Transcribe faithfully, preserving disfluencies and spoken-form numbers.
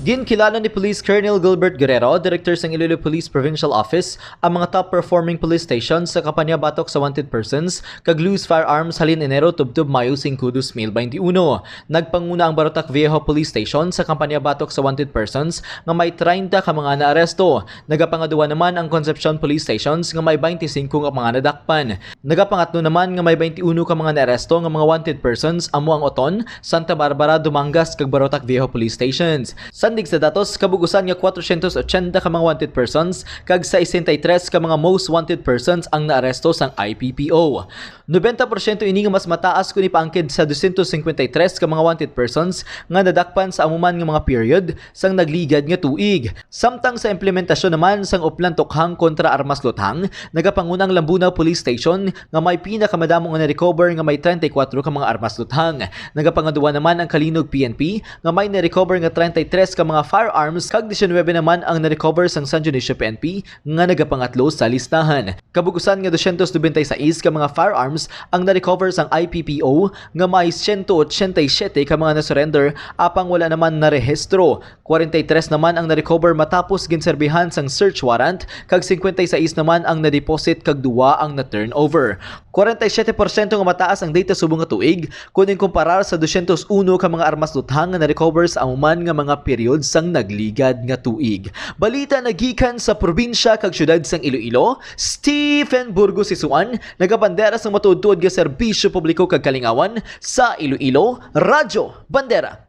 Ginkilala ni Police Colonel Gilbert Guerrero, Director sang Iloilo Police Provincial Office, ang mga top performing police stations sa kampanya batok sa wanted persons kag loose firearms halin Enero tubtob Mayo singko, dos mil bainti uno. Nagpanguna ang Barotac Viejo Police Station sa kampanya batok sa wanted persons nga may treinta ka mga naaresto. Nagapangaduwa naman ang Concepcion Police Stations nga may bainti singko nga mga nadakpan. Nagapangatlo naman nga may bainti uno ka mga naaresto nga mga wanted persons amo ang Oton, Santa Barbara, Dumangas kag Barotac Viejo Police Stations. Sandig sa datos, kabug-usan nga kwatrocientos ochenta ka mga wanted persons kag sesenta y tres ka mga most wanted persons ang naaresto sang I P P O. Nobenta porsyento ini nga mas mataas kon ipaangkid sa dosyentos singkwenta y tres ka mga wanted persons nga nadakpan sa amo man nga mga period sang nagligad nga tuig. Samtang sa implementasyon naman sang Oplan Tukhang kontra Armas Luthang, nagapanguna ang Lambunao Police Station nga may pinakamadamo nga na-recover nga may treinta y cuatro ka mga armas luthang. Nagapangaduwa naman ang Calinog P N P nga may na-recover nga treinta y tres ka mga firearms kag diecinuebe naman ang na-recover sang San Dionisio P N P nga nagapangatlo sa listahan. Kabug-usan nga dosyentos nobenta y sais ka mga firearms ang na-recover sang I P P O nga may siyento ochenta y siyete ka mga na-surrender apang wala naman narehistro. Kwarenta y tres naman ang na-recover matapos ginserbihan sang search warrant kag singkwenta y sais naman ang na-deposit kag duwa ang na-turnover. Kwarenta y siyete porsyento nga mataas ang data subong nga tuig kon inkumparar sa dosyentos uno ka mga armas luthang nga na-recover sa amo man nga mga period sang nagligad nga tuig. Balita nagikan sa probinsya kag syudad sang Iloilo, Stephen Burgos Isuan, nagabandera sang matuod-tuod nga serbisyo publiko kag kalingawan sa Iloilo, Radyo Bandera.